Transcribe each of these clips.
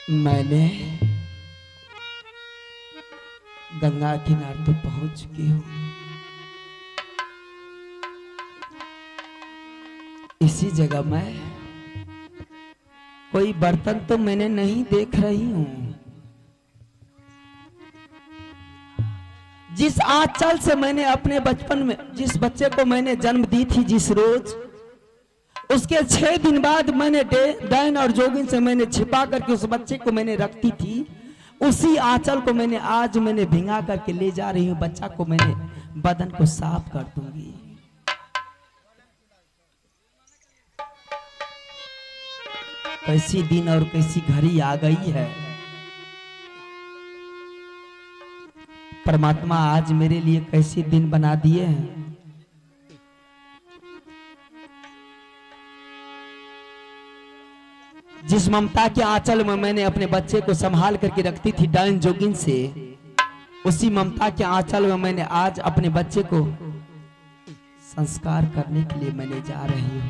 मैंने गंगा किनारे तो पहुंच चुकी हूं। इसी जगह में कोई बर्तन तो मैंने नहीं देख रही हूं। जिस आंचल से मैंने अपने बचपन में जिस बच्चे को मैंने जन्म दी थी, जिस रोज उसके 6 दिन बाद मैंने डैन और जोगिन से मैंने छिपा करके उस बच्चे को मैंने रखती थी, उसी आंचल को मैंने आज मैंने भिंगा करके ले जा रही हूं। बच्चा को मैंने बदन को साफ कर दूंगी। कैसी दिन और कैसी घड़ी आ गई है। परमात्मा आज मेरे लिए कैसे दिन बना दिए हैं। जिस ममता के आंचल में मैंने अपने बच्चे को संभाल करके रखती थी डायन जोगिन से, उसी ममता के आंचल में मैंने आज अपने बच्चे को संस्कार करने के लिए मैंने जा रही हूं।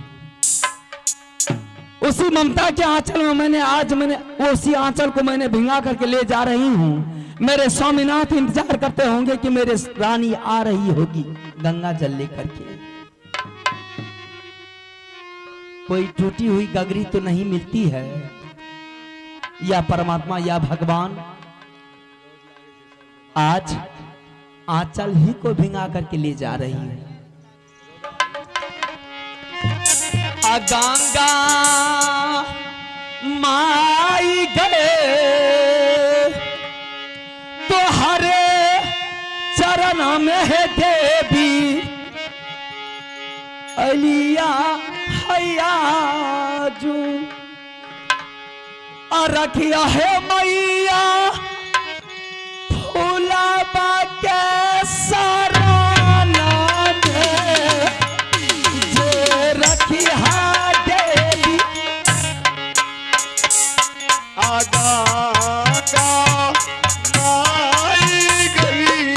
उसी ममता के आंचल में मैंने आज मैंने उसी आंचल को मैंने भिंगा करके ले जा रही हूं। मेरे स्वामीनाथ इंतजार करते होंगे कि मेरे रानी आ रही होगी गंगा जल लेकर के। कोई टूटी हुई गगरी तो नहीं मिलती है। या परमात्मा या भगवान आज आंचल ही को भिंगा करके ले जा रही है। गंगा माई गए तो हरे चरण में है देवी अलिया हयाजू रखिया है मैया फूलाबा के सराना में जे रखिया देवी। आगा माई गई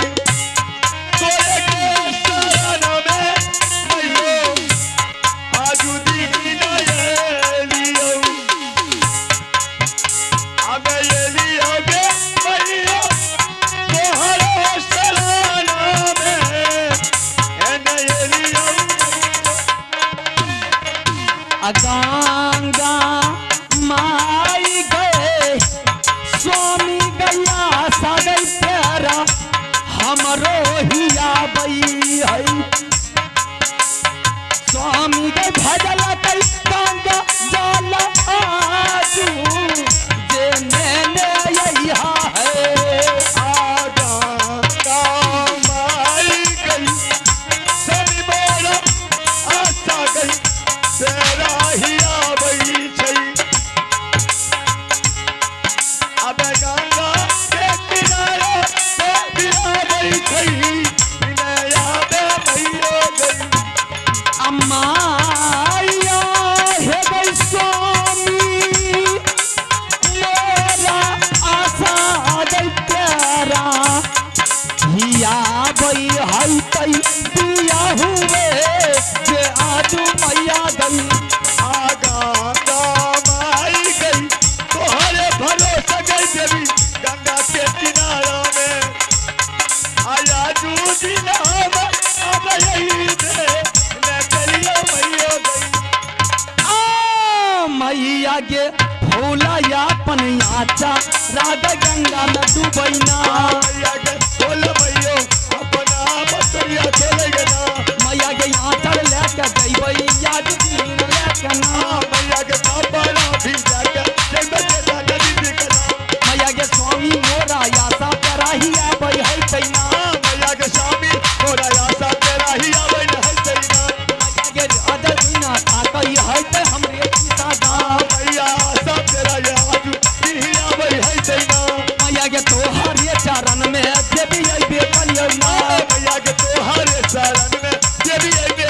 तोरे के शरण में मैयो आजू दीन एलियो आबे एलियो गे मैयो तोहरे शरण में एने एलियो। गंगा माई गए स्वामी गैया सागई प्यारा हमरो हिया बई है। स्वामी गए भजल कई गंगा जल आजू जे मैंने यहा है। आगा माई गई सभी मोरा आशा गई तेरा हिया बई छई। अबे गंगा के किनारे से बिना बई छई बिना आबे मैयो गई। अम्माया हे गई स्वामी मोरा आशा गई प्यारा हिया बई हई तई दिया हुए जे आजू मैया गई। आगा माई गई तोहरे भरोसे गई देवी गंगा के किनारा में आया जूझी नाम अब यही दे मैं करियो मैयो गई। आ मैया गे भोला या पनियाचा राधा गंगा में डूबैना। मैया के बोल मैयो अपना बसरिया चले गना। मैया गे आंचल लेके जइबै याद दिन लेके ना। मैया के कपड़ा भी जाके जइबै दादा दीदी कना। मैया गे स्वामी मोरा आशा तेरा ही आबै है तैना। मैया के स्वामी मोरा आशा तेरा ही आबै है तैना। मैया गे अदर बिना ताकै है ते हमरे पिता दा। मैया आशा तेरा आजू ही आबै है तैना। मैया गे तोहरे चरण में देवी अइबे कलियौ ना। मैया के तोहरे चरण में देवी अइबे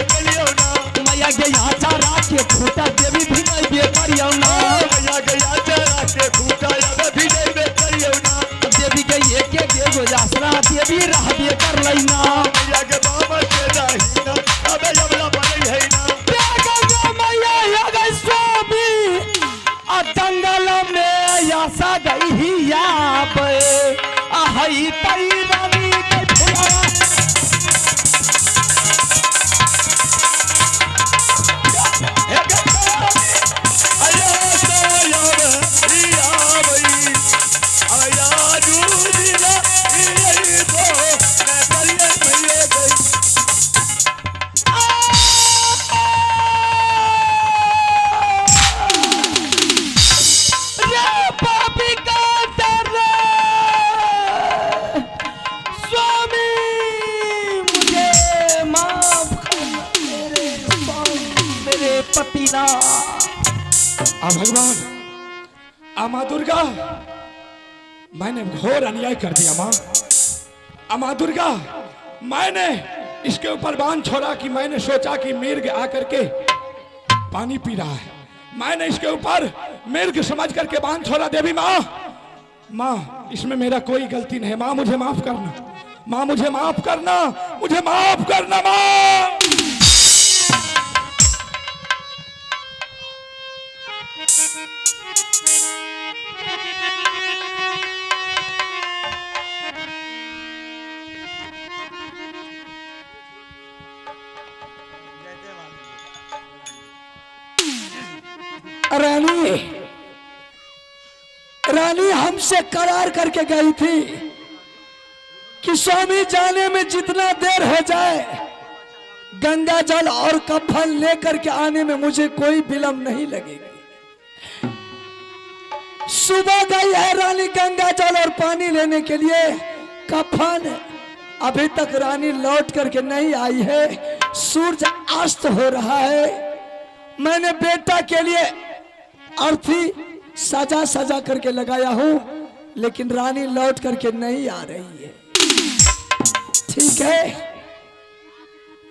पतीला। आ भगवान, आ माँ दुर्गा, मैंने घोर अन्याय कर दिया माँ। आ माँ दुर्गा, मैंने इसके ऊपर बांध छोड़ा कि मैंने सोचा कि मिर्ग आकर के पानी पी रहा है, मैंने इसके ऊपर मिर्ग समझ करके बांध छोड़ा। देवी माँ, माँ इसमें मेरा कोई गलती नहीं है माँ, मुझे माफ करना माँ, मुझे माफ करना, मुझे माफ करना माँ। रानी, रानी हमसे करार करके गई थी कि स्वामी जाने में जितना देर हो जाए गंगा जल और कफन लेकर के आने में मुझे कोई विलंब नहीं लगेगी। सुबह गई है रानी गंगा जल और पानी लेने के लिए, कफन अभी तक रानी लौट करके नहीं आई है। सूरज अस्त हो रहा है। मैंने बेटा के लिए अर्थी सजा सजा करके लगाया हूं, लेकिन रानी लौट करके नहीं आ रही है। ठीक है,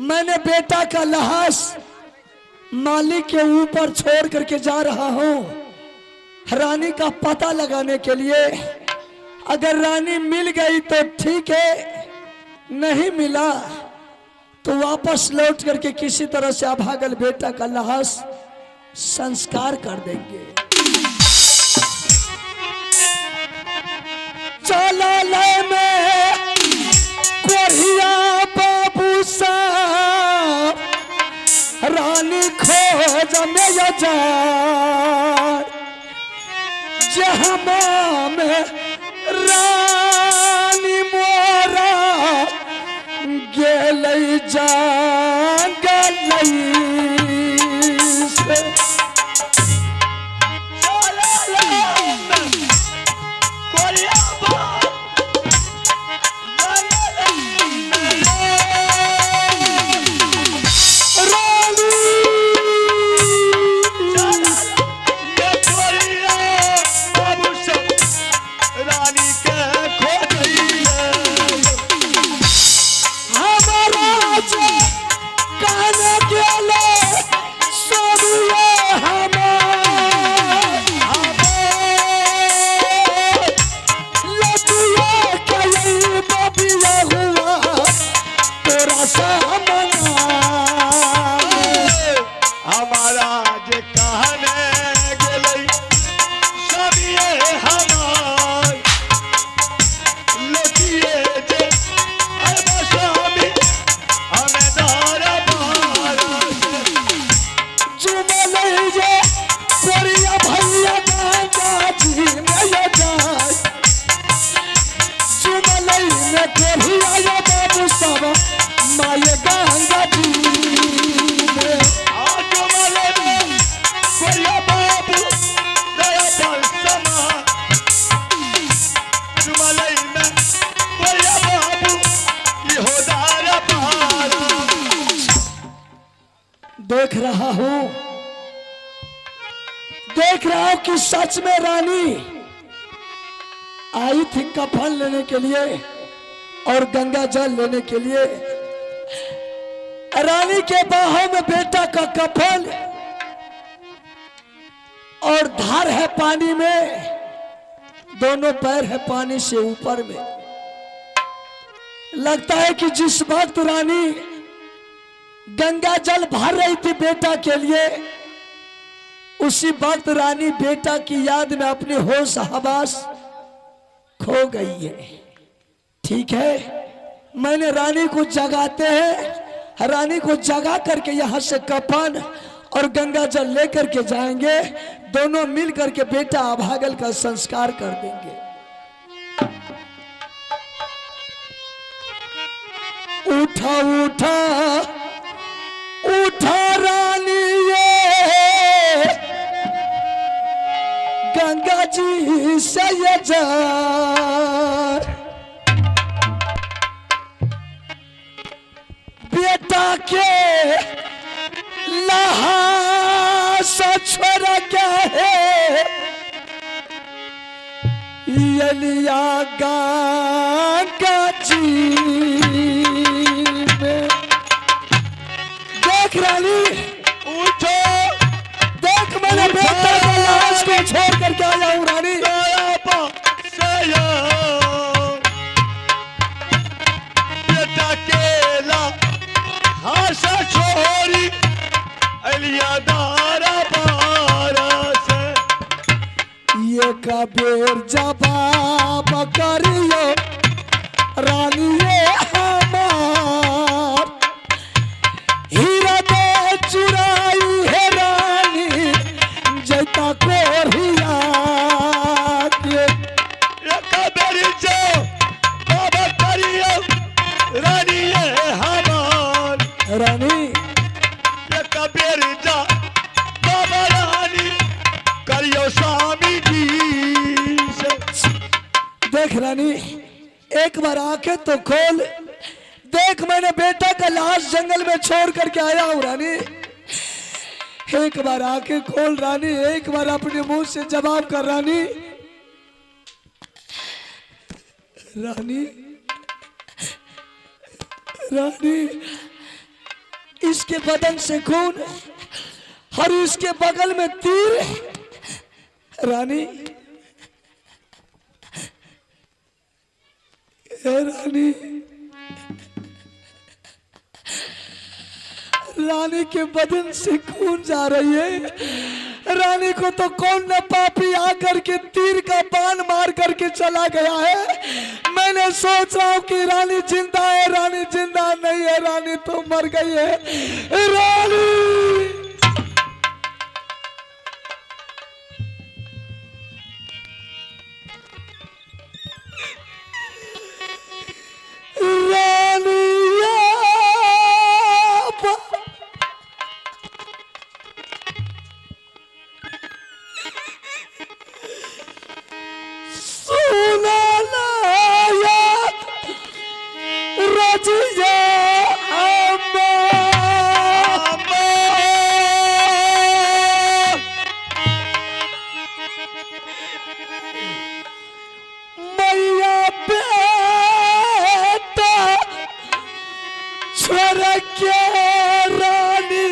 मैंने बेटा का लहास मालिक के ऊपर छोड़ करके जा रहा हूं रानी का पता लगाने के लिए। अगर रानी मिल गई तो ठीक है, नहीं मिला तो वापस लौट करके किसी तरह से अभागल बेटा का लहास संस्कार कर देंगे। चला ले में कोरिया बाबू साहब, रानी खोज में जा जहमा में रानी मोरा गेलई जा गलई से। देख रहा हूं, देख रहा हूं कि सच में रानी आई थी कफन लेने के लिए और गंगा जल लेने के लिए। रानी के बाहों में बेटा का कफन और धार है पानी में, दोनों पैर है पानी से ऊपर में। लगता है कि जिस वक्त रानी गंगा जल भर रही थी बेटा के लिए, उसी वक्त रानी बेटा की याद में अपने होश हवास खो गई है। ठीक है, मैंने रानी को जगाते हैं, रानी को जगा करके यहां से कफन और गंगा जल लेकर के जाएंगे, दोनों मिल करके बेटा अभागल का संस्कार कर देंगे। उठा उठा उठा रानी ये गंगा जी से ये जा, बेटा के लहास लिया गंगा जी में। देख रानी उठो, देख मैंने बेटा का लाश को छोड़ करके आया हूँ रानी। बेटा केला हाशा छोरी अलिया दारा बारा से। ये कबीर जवाब करियो रानी ये हमार, हीरा दे चुराई है रानी जैता कोरिया के। ये कबीर जवाब करियो रानी ये हमार, रानी ये कबीर जवाब रानी करियो स्वामी जी से। देख रानी एक बार आंखें तो खोल, देख मैंने बेटा का लाश जंगल में छोड़ करके आया हूं रानी। एक बार आंखें खोल रानी, एक बार अपने मुंह से जवाब कर रानी। रानी रानी इसके बदन से खून और इसके बगल में तीर। रानी रानी रानी के बदन से खून जा रही है। रानी को तो कौन न पापी आकर के तीर का बाण मार करके चला गया है। मैंने सोच रहा हूं कि रानी जिंदा है, रानी जिंदा नहीं है, रानी तो मर गई है। रानी रानी सुना लाया रजिया अम्मा। मैया बेटा छोड़ के रानी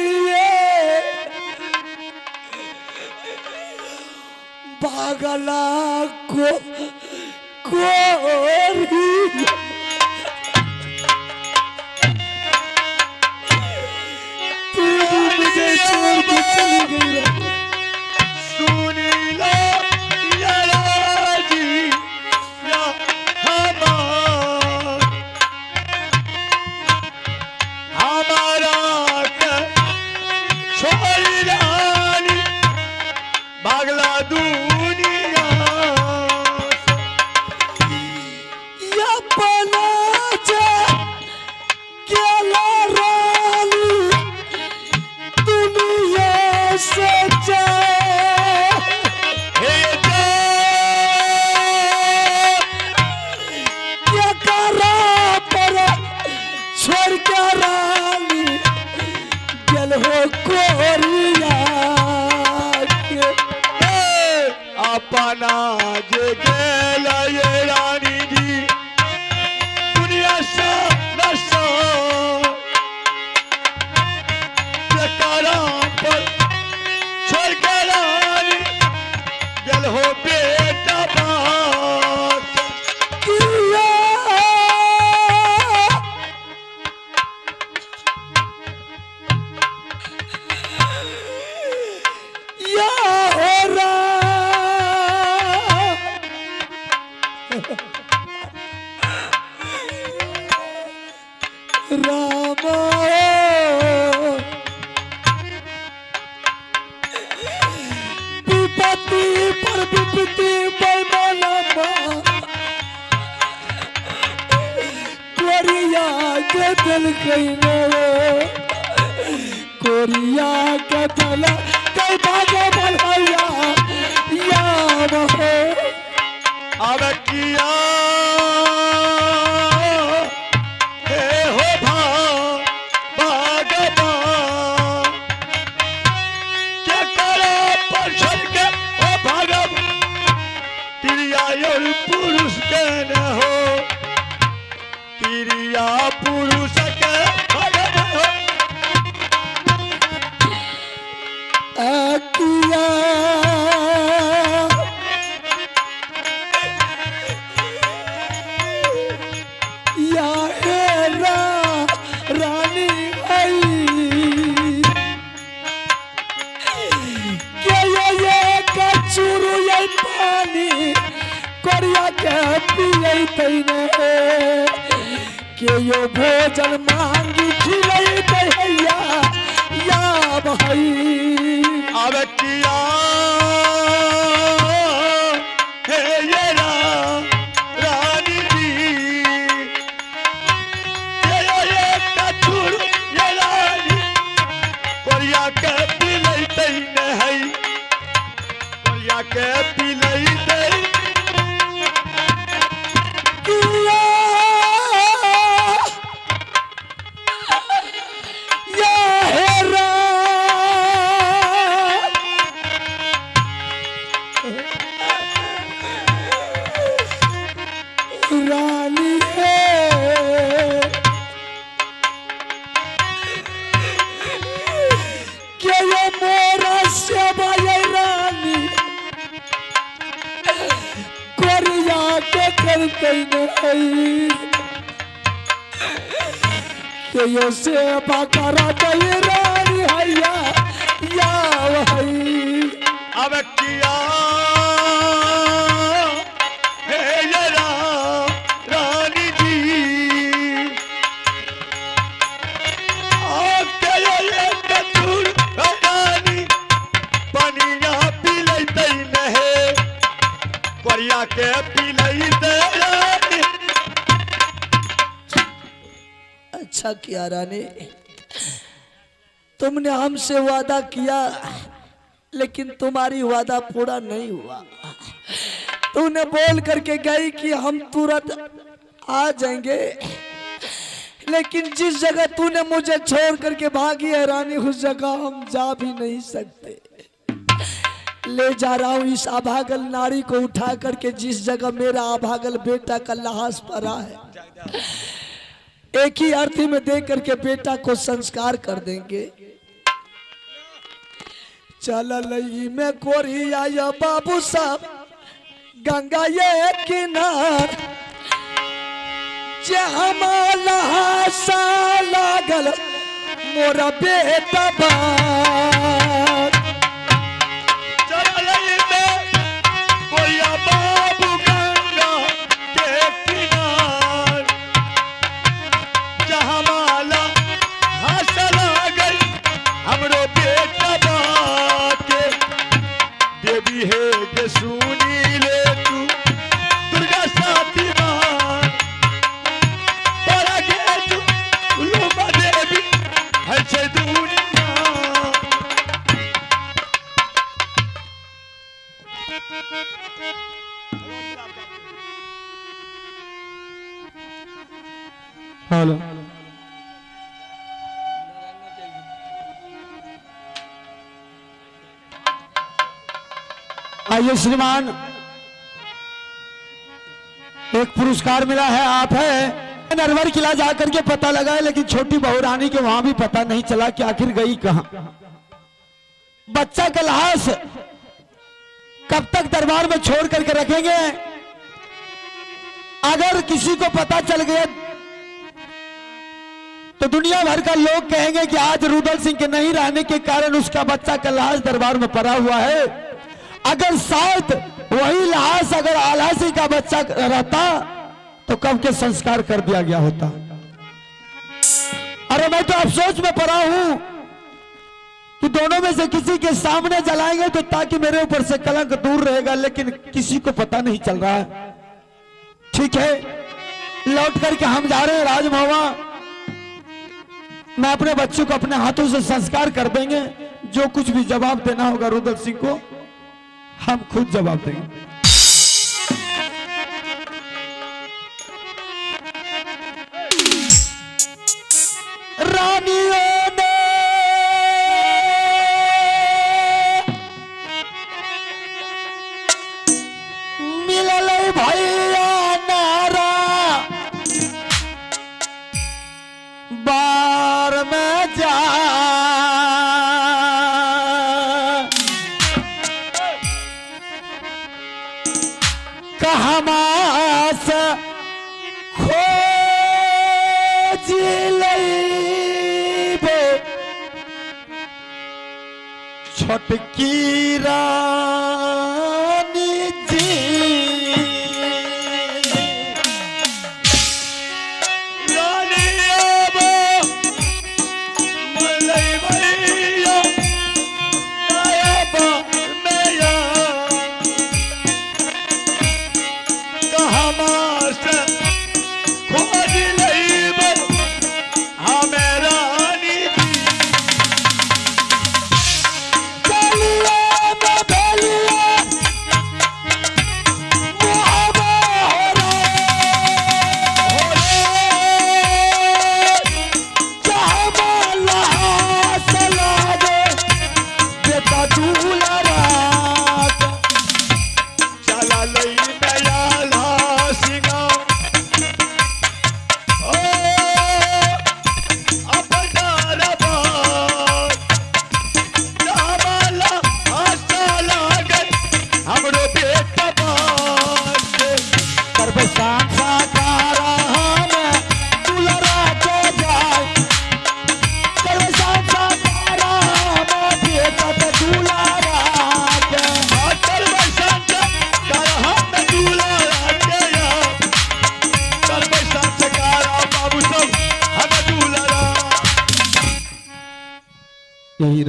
बागला को कोरी। तू भी मुझे छोड़ के चली गई। सुन लो या राजी या हमार, हमारा के छोड़ रानी भागला दुनिया से। या बना जा केला रानी दुनिया से जा। हे जा क्या करा पर छोड़ के रानी गल हो कोरिया के। अपना जे गेला ये रानी जी दुनिया से नशा पर छोड़ के रानी गल हो बेटा बाप किया या हो रा राम विपत्ति पर विपत्ति बैमानमा कोरिया के दिल कहीं कोरिया के दिल कई भागो भलैया याद हो। अब किया हे हो भा भगवान के करा पर छड़ के ओ भागव तिरिया और पुर पियते ने के यो भोजन मांगी खिलैते हैया या भाई। अब किया हे ये रानी जी ये कछुर ये रानी कोरिया के पिलैते ने है कोरिया के पिलैते किया या हे रानी है के यो मोरा सेवा ये रानी कोरिया के करते नहीं के यो सेवा करते रानी हैया या वही। अब किया हे ये रानी जी के ये कछुर रानी पनिया पिलैते नहीं कोरिया के पिलैते रानी। अच्छा किया रानी, तुमने हमसे वादा किया लेकिन तुम्हारी वादा पूरा नहीं हुआ। तूने बोल करके गई कि हम तुरंत आ जाएंगे, लेकिन जिस जगह तूने मुझे छोड़ करके भागी है रानी उस जगह हम जा भी नहीं सकते। ले जा रहा हूं इस अभागल नारी को उठा करके जिस जगह मेरा अभागल बेटा का लाश पड़ा है, एक ही अर्थी में दे करके बेटा को संस्कार कर देंगे। चल लई में कोरिया या बाबू साहब गंगा ये किनार जे हमारा सा लागल मोरा बेटा बार। चल लई में कोरिया बाबू गंगा के किनार जहमाला हंस लागल हमरो बेटा बाके देवी हे के सुनी ले तू दुर्गा साथी मान बड़ा के तू लुबा देवी है छे दुनिया। हेलो आइए श्रीमान, एक पुरस्कार मिला है। आप है नरवर किला जाकर के पता लगा है, लेकिन छोटी बहुरानी के वहां भी पता नहीं चला कि आखिर गई कहां। बच्चा का लाश कब तक दरबार में छोड़ करके रखेंगे? अगर किसी को पता चल गया तो दुनिया भर का लोग कहेंगे कि आज रुदल सिंह के नहीं रहने के कारण उसका बच्चा का लाश दरबार में पड़ा हुआ है। अगर शायद वही लाश अगर आल्हा सिंह का बच्चा रहता तो कब के संस्कार कर दिया गया होता। अरे मैं तो अफसोस में पड़ा हूं कि दोनों में से किसी के सामने जलाएंगे तो ताकि मेरे ऊपर से कलंक दूर रहेगा, लेकिन किसी को पता नहीं चल रहा है। ठीक है, लौट करके हम जा रहे हैं राजमहवा। मैं अपने बच्चों को अपने हाथों से संस्कार कर देंगे। जो कुछ भी जवाब देना होगा रुदल सिंह को हम खुद जवाब देंगे। रानियों ने मिलल भैया नारा बार में जा कहमास खोज लईबे छोटकी रानी जी।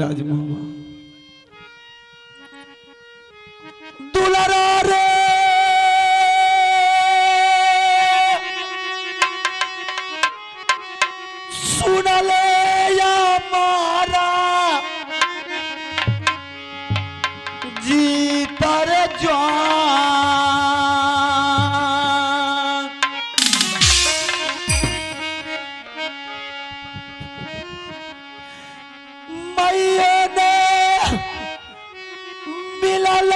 राजमोहबा। दुलारा रे सुनले या मारा जीतर जान, मैया ने मिलल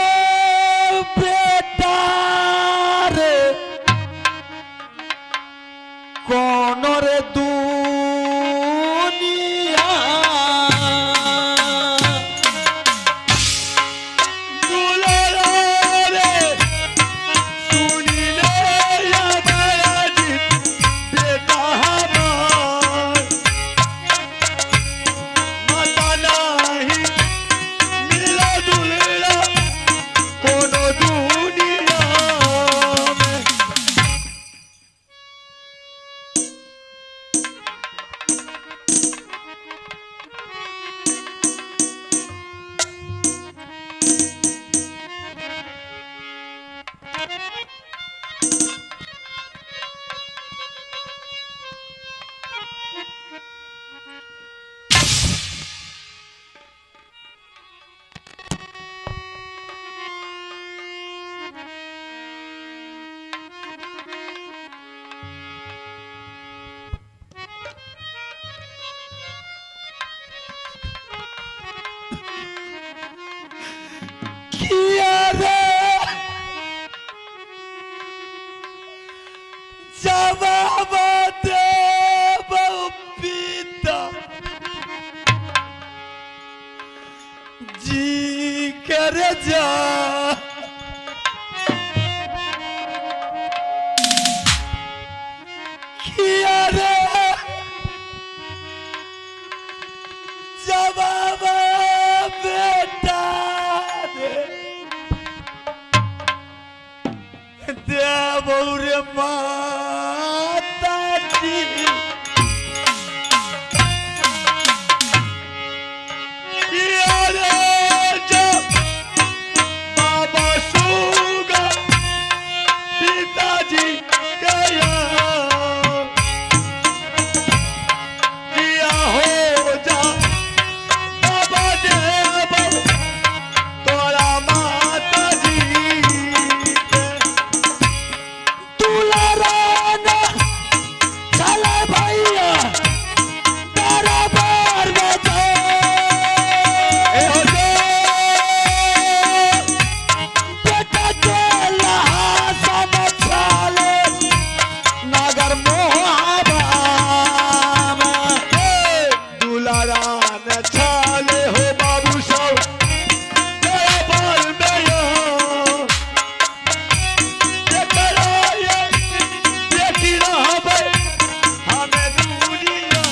बेटा रे कौन रे दुनिया। दुलारा रे सुनी ले या मारा जी बेटा हमार, माता नाही मिला दुलरा कोनो दुनिया में। किया रे जवाब देव पिता जी कर जा, किया रे जवाब बेटा रे देव रे माता जी। किया रे जब बाबा सुगा पिताजी गया, किया हो जा बाबा देव तोरा माता जी के। दुलारा ने चले भैया बराबर में जाओ। ए हो जा बेटा के लहासन छाले नगर मोहाबा में। दुलारा न छाले हो बाबू सब तेरा बाल में यो। जेकरा ये बेटी रहबै हमें दुनिया।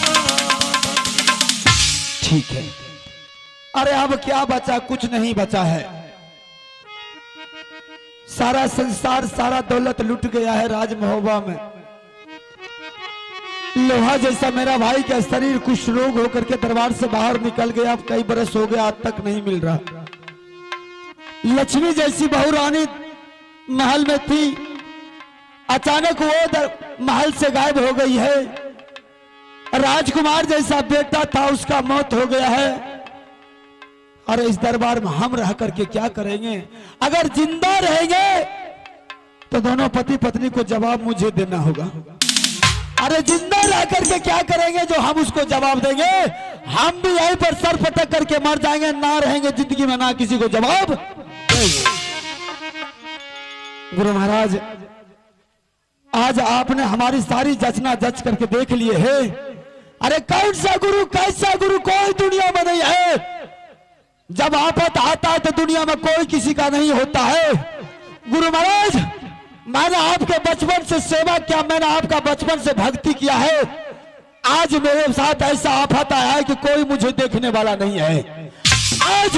ठीक है। अरे अब क्या बचा? कुछ नहीं बचा है। सारा संसार सारा दौलत लुट गया है राजमहोबा में। लोहा जैसा मेरा भाई का शरीर कुछ रोग होकर के दरबार से बाहर निकल गया। अब कई बरस हो गया, आज तक नहीं मिल रहा। लक्ष्मी जैसी बहू रानी महल में थी, अचानक वो महल से गायब हो गई है। राजकुमार जैसा बेटा था, उसका मौत हो गया है। अरे इस दरबार में हम रह करके क्या करेंगे? अगर जिंदा रहेंगे तो दोनों पति पत्नी को जवाब मुझे देना होगा। अरे जिंदा रह करके क्या करेंगे जो हम उसको जवाब देंगे? हम भी यहीं पर सर पटक करके मर जाएंगे, ना रहेंगे जिंदगी में, ना किसी को जवाब देंगे। गुरु महाराज, आज आपने हमारी सारी जचना जच करके देख लिए है। अरे कौन सा गुरु, कैसा गुरु, कोई दुनिया में नहीं है। जब आफत आता है तो दुनिया में कोई किसी का नहीं होता है। गुरु महाराज, मैंने आपके बचपन से सेवा किया, मैंने आपका बचपन से भक्ति किया है। आज मेरे साथ ऐसा आफत आया है कि कोई मुझे देखने वाला नहीं है। आज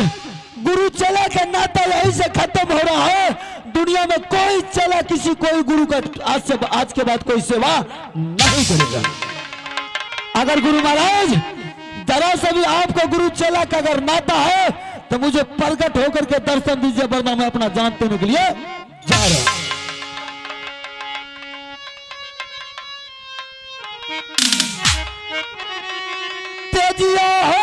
गुरु चला का नाता यहीं से खत्म हो रहा है। दुनिया में कोई चला किसी कोई गुरु का आज से आज के बाद कोई सेवा नहीं करेगा। अगर गुरु महाराज जरा से भी आपको गुरु चेला का अगर नाता है तो मुझे प्रकट होकर के दर्शन दीजिए, वरना मैं अपना जान देने के लिए जा रहा हूं। तेजिया हो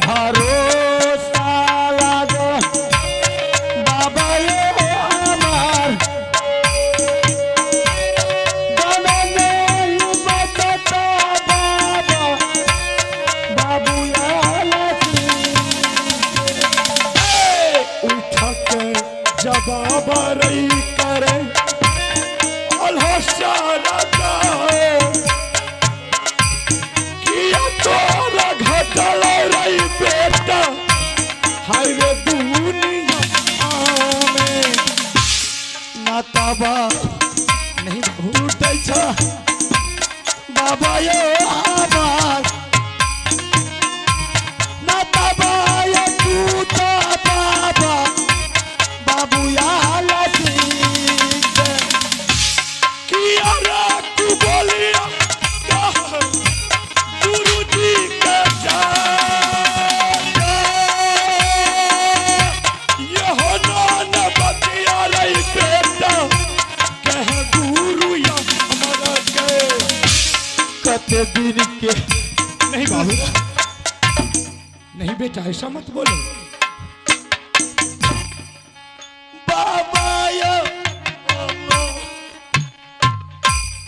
भरोसा लागो बाबा ये हमार नहीं बचता बाबा बाबू उठा के जवाब रही करे तोरा घटल रही बेटा हाय रे दुनिया में नाताबा नहीं टूटै छ बाबा यो हमार नाताबा यो टूटा बाबा बाबू किया रे तू बोलिया गुरुजी के कते दिन के नहीं बाबू, नहीं बेटा ऐसा मत बोलो बाबा यो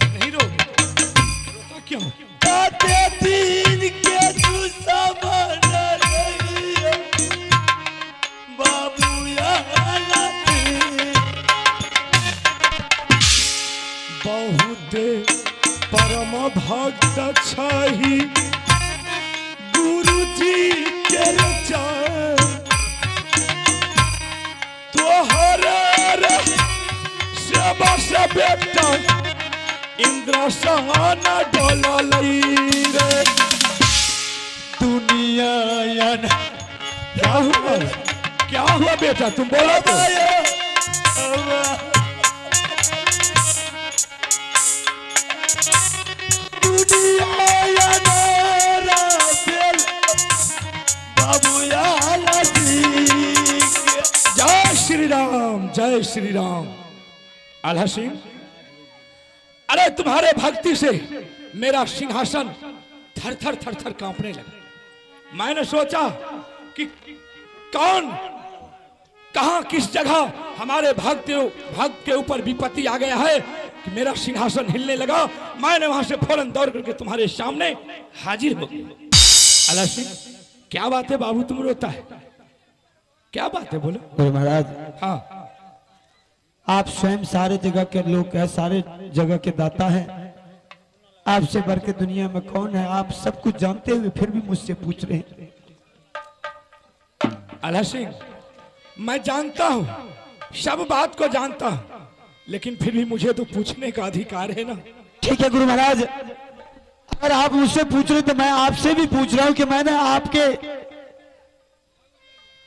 नहीं रो, रोता क्यों? कते दिन के दुश्मन रही बाबू बहुत परम भक्त छही गुरुजी के तोहरे सेवा से बेटा इंद्र सहाना डोलई रे दुनिया क्या हुआ, क्या हुआ बेटा तुम बोलो तो। जय श्री राम, जय श्री राम। आल्हा सिंह, अरे तुम्हारे भक्ति से मेरा सिंहासन थर थर थर थर कांपने लगा। मैंने सोचा कि कौन कहां किस जगह हमारे भक्त के ऊपर विपत्ति आ गया है कि मेरा सिंहासन हिलने लगा। मैंने वहां से फौरन दौड़ करके तुम्हारे सामने हाजिर हो गया। आल्हा सिंह, क्या बात है बाबू, तुम रोता है, क्या बात है बोलो। गुरु महाराज, हाँ आप स्वयं सारे जगह के लोग हैं, सारे जगह के दाता हैं, आपसे बढ़ के दुनिया में कौन है? आप सब कुछ जानते हुए फिर भी मुझसे पूछ रहे हैं। आल्हा सिंह, मैं जानता हूँ, सब बात को जानता हूँ, लेकिन फिर भी मुझे तो पूछने का अधिकार है ना। ठीक है गुरु महाराज, अगर आप मुझसे पूछ रहे तो मैं आपसे भी पूछ रहा हूं कि मैंने आपके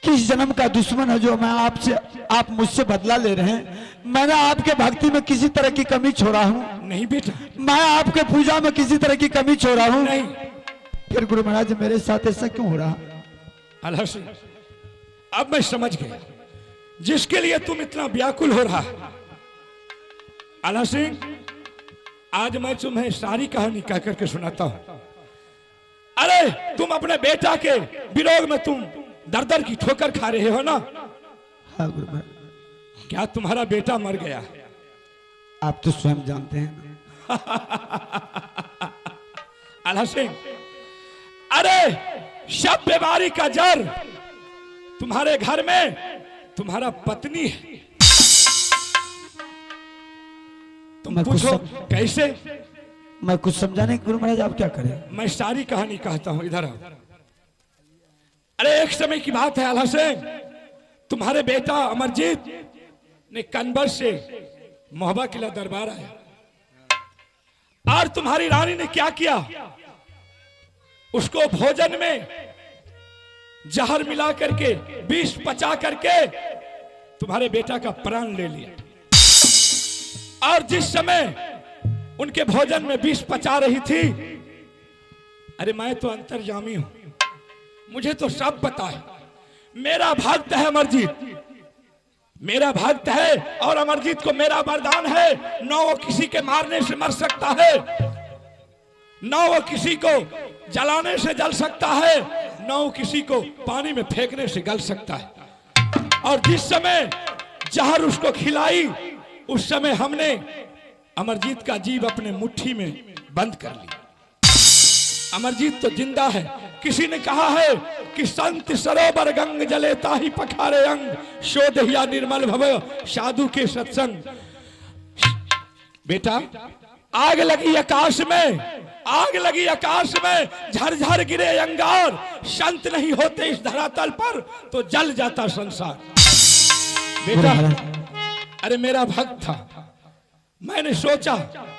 किस जन्म का दुश्मन है जो मैं आपसे, आप मुझसे बदला ले रहे हैं? मैंने आपके भक्ति में किसी तरह की कमी छोड़ा हूं? नहीं बेटा। मैं आपके पूजा में किसी तरह की कमी छोड़ा हूं? नहीं। फिर गुरु महाराज मेरे साथ ऐसा क्यों हो रहा? अल्लाह सिंह, अब मैं समझ गया जिसके लिए तुम इतना व्याकुल हो रहा है। अल्लाह सिंह, आज मैं तुम्हें सारी कहानी कह करके सुनाता हूं। अरे तुम अपने बेटा के विरोध में तुम दर दर की ठोकर खा रहे हो ना? हाँ गुरु महाराज। क्या तुम्हारा बेटा मर गया? आप तो स्वयं जानते हैं। अल्लाह सिंह, अरे सब बीमारी का जड़ तुम्हारे घर में तुम्हारा पत्नी है। तुम पूछो कैसे? मैं कुछ समझाने गुरु महाराज आप क्या करें? मैं सारी कहानी कहता हूं, इधर आओ। अरे एक समय की बात है अल्लाह सिंह, तुम्हारे बेटा अमरजीत ने कनबर से मोहबा किला दरबार आया और तुम्हारी रानी ने क्या किया? उसको भोजन में जहर मिला करके विष पचा करके तुम्हारे बेटा का प्राण ले लिया। और जिस समय उनके भोजन में विष पचा रही थी, अरे मैं तो अंतर्यामी हूं, मुझे तो सब पता है। मेरा भक्त है अमरजीत, मेरा भक्त है और अमरजीत को मेरा वरदान है, न वो किसी के मारने से मर सकता है, न वो किसी को जलाने से जल सकता है, न वो किसी को पानी में फेंकने से गल सकता है। और जिस समय जहर उसको खिलाई उस समय हमने अमरजीत का जीव अपने मुट्ठी में बंद कर लिया। अमरजीत तो जिंदा है। किसी ने कहा है कि संत सरोवर गंग जले ताही पखारे अंग, शोधहिया निर्मल भव साधु के सत्संग। बेटा आग लगी आकाश में, आग लगी आकाश में, झरझर गिरे अंगार, संत नहीं होते इस धरातल पर तो जल जाता संसार। बेटा अरे मेरा भक्त था, मैंने सोचा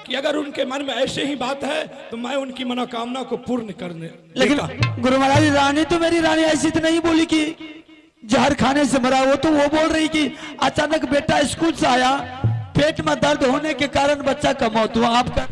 कि अगर उनके मन में ऐसे ही बात है तो मैं उनकी मनोकामना को पूर्ण करने। लेकिन गुरु महाराज रानी तो मेरी रानी ऐसी तो नहीं बोली कि जहर खाने से मरा, वो तो वो बोल रही कि अचानक बेटा स्कूल से आया, पेट में दर्द होने के कारण बच्चा का मौत हुआ। आपका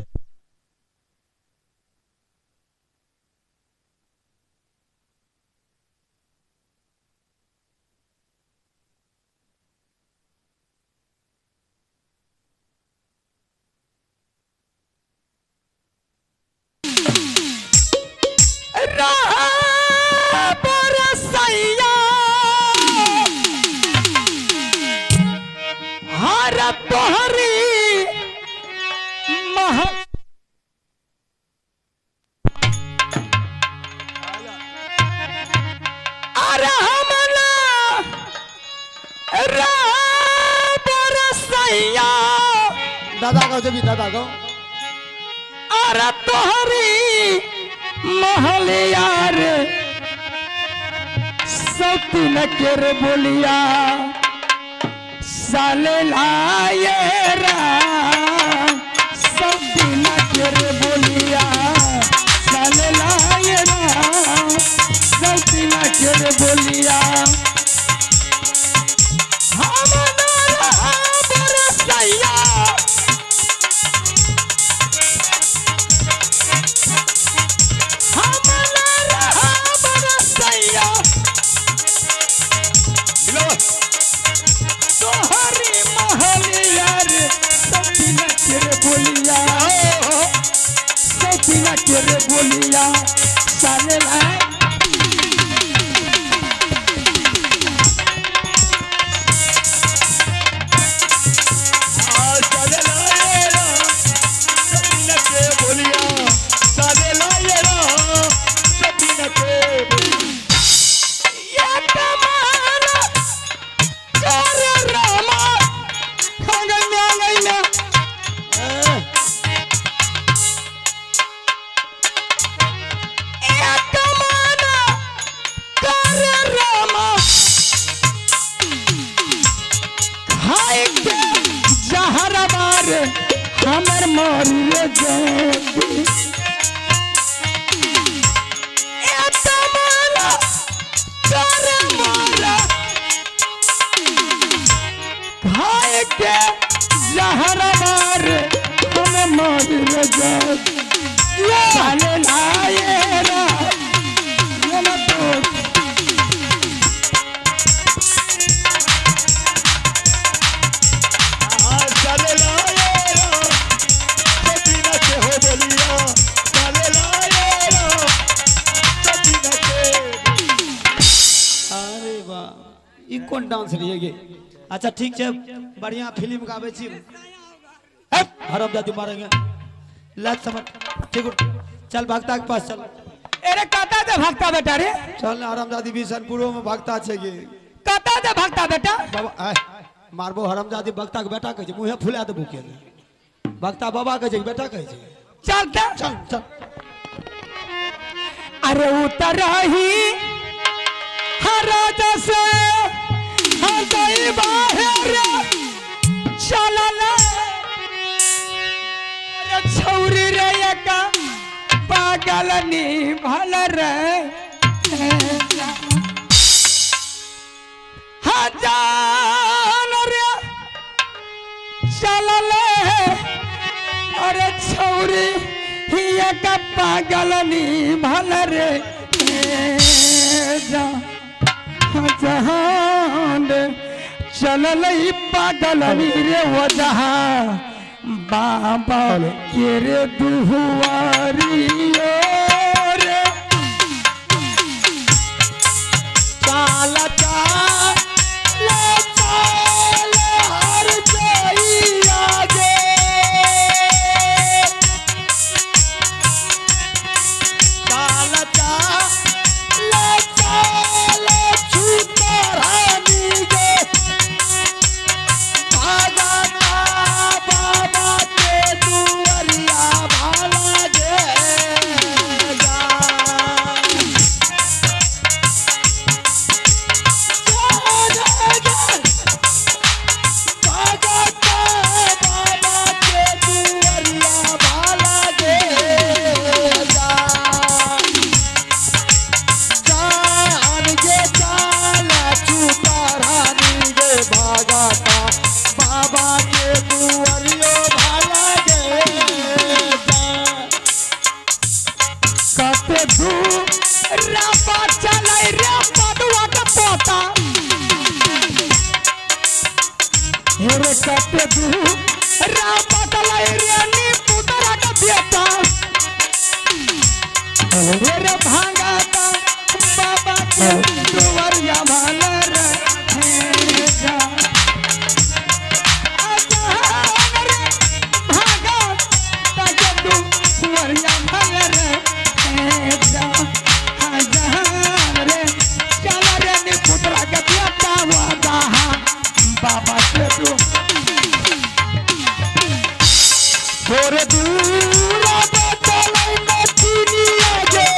दादा गाओ जब दादा गाओ। अरे तोहरी महलिया रे सती न केर बोलिया साले लाए राम, सती न केर बोलिया साले लाए राम, सती न केर बोलिया। हम बरसैया बोलिया साले लाए। साले लाए सतीना के बोलिया, साले लाए सतीना के बोलिया। ये कमाल कर रामा गई ना हमर मर जाबी के जहर मार हम मर जाबी साले लाए रा। बाप ई कोन डांस रहिए गे। अच्छा ठीक छै, बढ़िया फिल्म गाबै छी। हरामजादी मारेंगे लात समझ। ठीक चल भक्ता के पास चल। अरे कता जे भक्ता बेटा रे? चल ना हरामजादी, बिशनपुरो में भक्ता छै गे। कता जे भक्ता बेटा? बाबा आय मारबो हरामजादी, भक्ता के बेटा कहै छै, मुँहे फुला देबो के। भक्ता बाबा कहै छै बेटा कहै छै। चल चल चल। अरे उतरही हर जैसे हर बाहर चलल अरे छौरी रे एका पागल नी भल रे हजार रे चलल अरे छौरी एका पागल नी भल रे जा जहान चलल पागल रे वो जहां बाबा के रे दुआरी रे चाल चाल चाल हर जाइया गे चाल चाल चाल छूता रानी गे भागता बाबा के दुआरिया भाला गे जा। बाबा के दुआरिया भाला गे जा। जान गे चाल छूटा रानी गे भागता बाबा के दुआरियो भाला गे जा। कते दूर रापा चलै रे पदुआ के पोता रे कते दूर रापा चलै रे नी पुतरा के बेटा रे भांगाता बाबा के दुआरिया भाला रे जा। जहान रे भांगाता के दुआरिया भाला रे जा। जहान रे चल रे नी पुतरा के बेटा वादा बाबा के दु थोड़े दूर चलै नचिनिया गे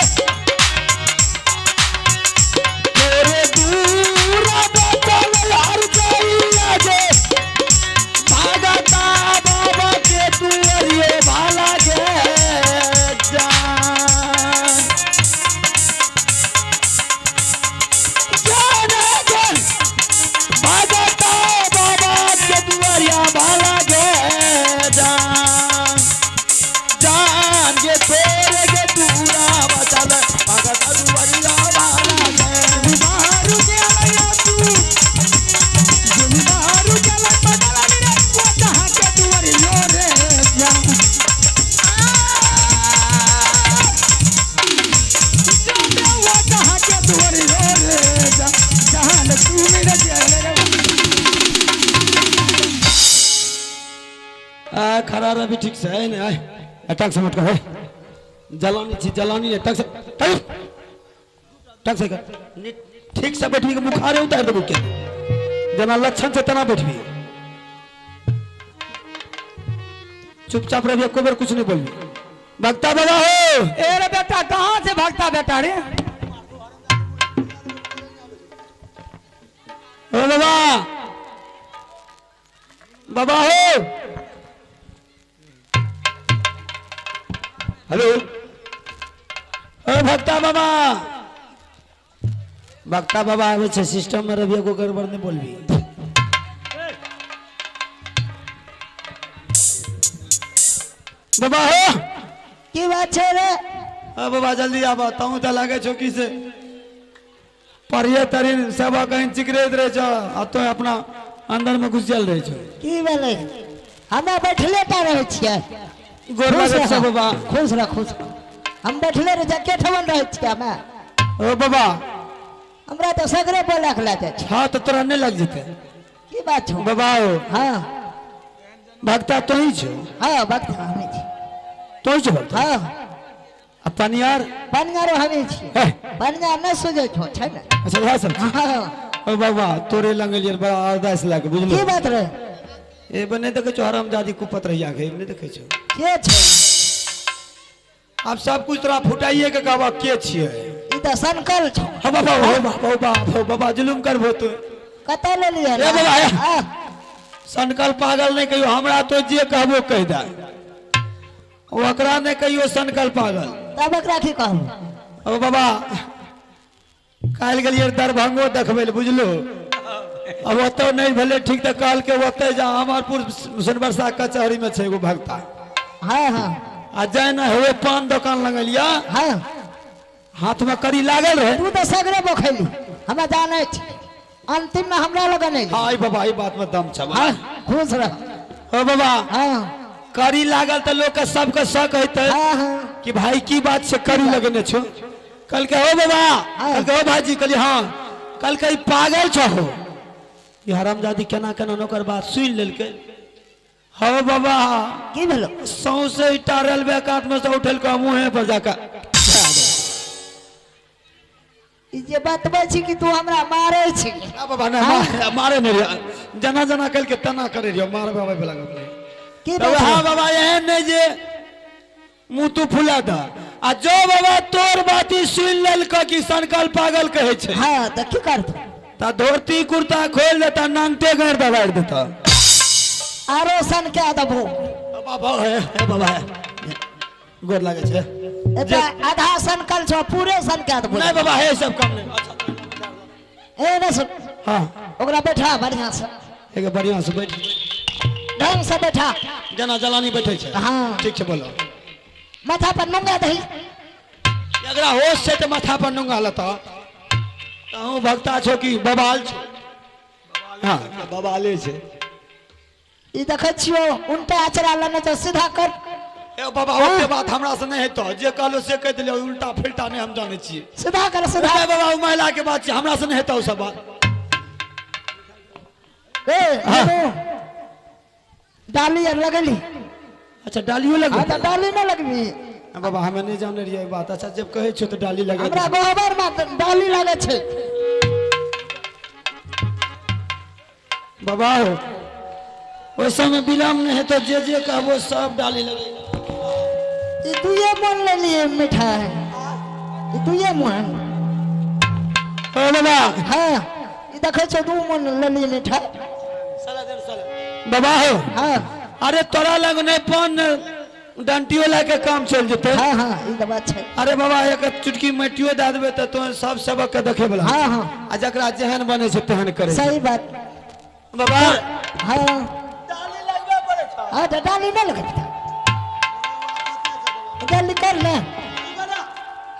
थोड़े दूर चलै हर जाइया गे भागता बाबा के दुआरियो भाला गे जान। जान जान भागता बाबा के दुआरिया भाला गे जान। जान गे तोरे गे दूरा बचल भगत दुआरिया भाला गे। मारू गेलैया तू मारू गेलै बदल रे वो जहां के दुआरियो रे जा। जाने वो जहां के दुआरियो रे जा। जहान तू मेरे गेल रे। आ खड़ा रह भी ठीक से है ने आय अटक समझ कर है जलानी छी जलानी ने टक से टक से कर ठीक से बैठबी के बुखारे उतार देबो के जना लक्षण से तना बैठबी चुपचाप रहिए, एको बेर कुछ नहीं बोलबी। भक्ता बाबा हो ए रे बेटा कहाँ से भागता बेटा रे? ओ बाबा बाबा हो हेलो ओ भक्ता बाबा भक्ता बाबा आवे छे सिस्टम में रविया को गड़बड़ नहीं बोलबी। बाबा हो की बात छे रे? ओ बाबा जल्दी आबा, तहु त लागे छो की से परिये तरीन सब कहीं चिकरैत रहे छो आ तो अपना अंदर में घुस जल रहे छो। की भेलै? हमे बैठले टा रहै छियै। गोर लागै छो बाबा। खुश रह खुश रह। हम बैठले रह के ठमन रहै छियै हमे। ओ बाबा हमरा त तऽ सगरे बोला के लए जाइ छै। हाँ तो तोरा नहीं लग जेतै। की बात छौ बाबा? हाँ भक्ता तो ही छौ। हाँ भक्ता हमे छी। तो ही छौ भक्ता? हाँ। आ पनियार? पनियारो हमे छी। पनियार नहि सुझै छौ, छै ने? अच्छा इएह सब। हाँ। ओ बाबा तोरे लंग एलियै बड़ा अरदास लए के, बुझलहो? की बात रे? ए बे नहि देखै छौ हरामजादी कुपत रहिया के, नहि देखै छौ? के छै? आब सब कुछ तोरा फुटाइए के कहबा के छियै? ई तऽ सनकल छौ। हाँ बाबा हो बाबा हो बाबा हो बाबा जुलुम करबो तू। कतऽ लेलियै? ए बाबा सनकल पागल नहीं कहियो, हमरा तो जे कहबो कहि दे, ओकरा नहीं कहियो सनकल पागल। तब ओकरा की कहबो? ओ बाबा काल्हि गेलियै दरभंगो देखबै लए, बुझलो? अब ओतऽ नहीं भेलै ठीक तऽ कहलकै ओतऽ जा, अमरपुर सोनबरसा कचहरी में छै एगो भक्ता। हाँ हाँ। आ जाय ना हुए पान दोकान लगलिया। हाँ। हाथ में कड़ी लागल रहे। तू तऽ सगरे बोखैली, हमरा जानै छी, अंतिम में हमरा लगन एली। हाँ बाबा ई बात में दम छै। हाँ खुश रह। ओ बाबा हाँ कड़ी लागल तऽ लोक के सबके शक हेतै। हाँ हाँ। कि भाई की बात से कड़ी लगने छौ? कहलकै हो बाबा, कहलकै हो भाईजी, कहलियै हाँ। कहलकै पागल छौ हो, ई हरामजादी केना केना ओकर बात सुनि लेलकै। हो बाबा की भेलो? सौंसे ईटा रेलवे कात में से उठेलकै मुँहे पर जाके। ई जे बतबै छी कि तू हमरा मारै छी? ना बाबा ना, मारे नहीं रहियो, जना जना कहलकै तना करे रहियो, मारबे आबै वाला गप नहीं। की बात? हाँ बाबा एहन नहीं जे मुँह तू फुला द। आ जो बाबा तोर बाती सुनि लेलकै कि सनकल पागल कहै छै। हाँ तऽ की करतौ? तऽ धोती कुर्ता खोलि देता, नांगटे गाड़ि दबारि देता। आरो सन के देबो। बाबा हे बाबा गोर लागै छै। आधा सनकल छौ, पूरे सन के देबो। नहीं बाबा हे सब काम नहीं। ए ना सुन। हाँ ओकरा बैठा बढ़िया से। एक बढ़िया से बैठ, ढंग से बैठा, जना जलानी बैठे छै। हाँ ठीक छै बोलो। माथा पर नुंगा दही। एकरा होश छै तऽ माथा पर नुंगा लता। तहूँ भक्ता छौ कि बबाल छौ? हाँ बबाले छै। ई देखै छियौ उल्टा अचरा लेने छौ, सीधा कर। ए बाबा ओते बात हमरा से नहीं हेतौ, जे कहलो से कहि देलियौ, उल्टा फिल्टा नहीं हम जानै छियै। सीधा कर सीधा। नहीं बाबा ओ महिला के बात छै, हमरा से नहीं हेतौ सब बात। ए डाली आर लगेली? अच्छा डालियो लगेली? हाँ तऽ डाली नहि लगबी। बाबा हमे नहीं जानै रहियै बात। अच्छा जब कहै छियौ तऽ डाली लगे। हमरा गोबर में डाली लगै छै। बाबा हो ओहि समय विलम्ब नहीं हेतौ, जे जे कहबो सब डाली लगे। ई दुइये मोन लेलियै मिठाई, ई दुइये मोन। ओ बाबा हाँ ई देखै छौ दू मोन लेलियै मिठाई। बाबा हो हाँ अरे तोरा लग नहीं पान डंटियो लए के काम चलि जेतै। हाँ हाँ ई तऽ बात छै। अरे बाबा एक चुटकी माटियो दए देबै तऽ तों सब सबक के देखे वाला। हाँ हाँ। आ जकरा जेहन बनै छै तेहन करै। सही बात बाबा। हाँ डाली लगबे पड़ै छै। हाँ तऽ डाली नहि लगबै, जल्दी कर ले,